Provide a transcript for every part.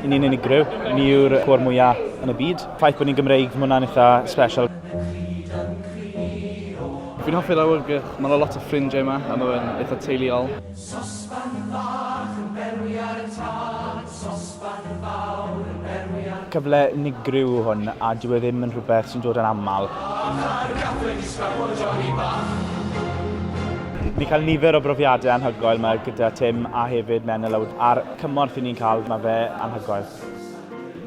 I ni'n unigryw, ni yw'r côr mwyaf yn y byd. Ffaith bod ni'n Gymreig, mae hwnna'n eitha special. Fi'n hoffi'r awyrgylch, mae 'na lot o ffrindiau yma a mae fe'n eitha teuluol. Cyfle unigryw yw hwn a dyw e ddim yn rhywbeth sy'n dod yn aml. Ni'n cael nifer o brofiadau anhygoel 'ma gyda Tim a hefyd Men Aloud a'r cymorth i ni'n cael, mae fe anhygoel.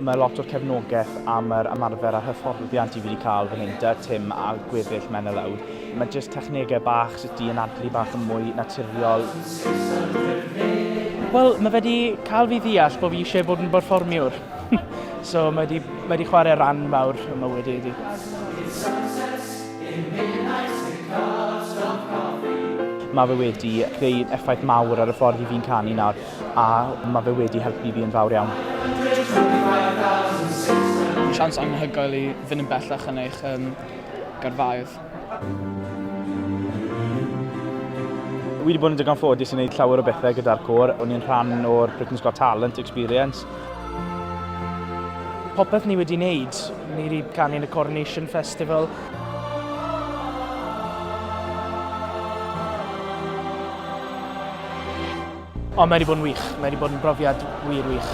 Mae lot o'r cefnogaeth am yr ymarfer a'r hyfforddiant i fi wedi cael fan hyn 'da Tim a gweddill Men Aloud. Mae jyst technegau bach sut i anadlu bach yn mwy naturiol. Wel, mae fe wedi cael fi ddeall bod fi eisiau bod yn berfformiwr. So mae wedi, mae wedi chwarae rhan mawr ym mywyd i. Mae fe wedi creu effaith mawr ar y ffordd i fi'n canu nawr a mae fe wedi helpu fi yn fawr iawn. Siawns anhygoel i fynd yn bellach yn eich um, gyrfaoedd. Wi wedi bod yn digon ffodus i wneud llawer o bethau gyda'r côr. O'n i'n rhan o'r Britain's Got Talent experience. Popeth ni wedi wneud, ni wedi canu yn y Coronation Festival. Ond mae wedi bod yn wych, mae wedi bod yn brofiad wir wych.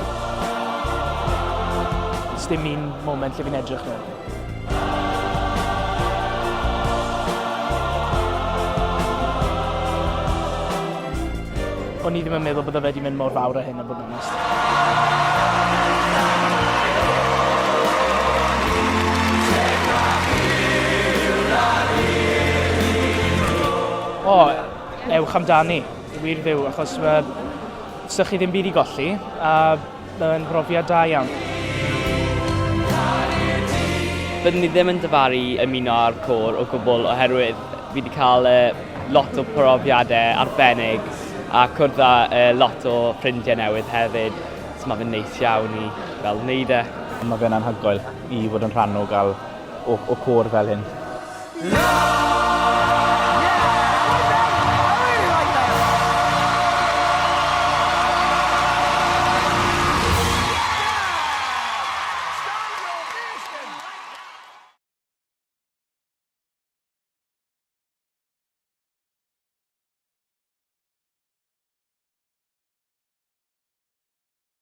Sdim un moment lle fi'n edrych nôl. O'n i ddim yn meddwl bydde fe wedi mynd mor fawr â hyn, a bod yn onest. O, ewch amdani. Wir dduw, achos mae... Sych chi ddim byd i golli, a mae'n brofiad da iawn. Byddwn i ddim yn dyfaru ymuno â'r côr o gwbl oherwydd fi wedi cael lot o profiadau arbennig a cwrdd â lot o ffrindiau newydd hefyd. So mae fe'n neis iawn i fel wneud e. Mae fe'n anhygoel i fod yn rhan o gael o, o côr fel hyn.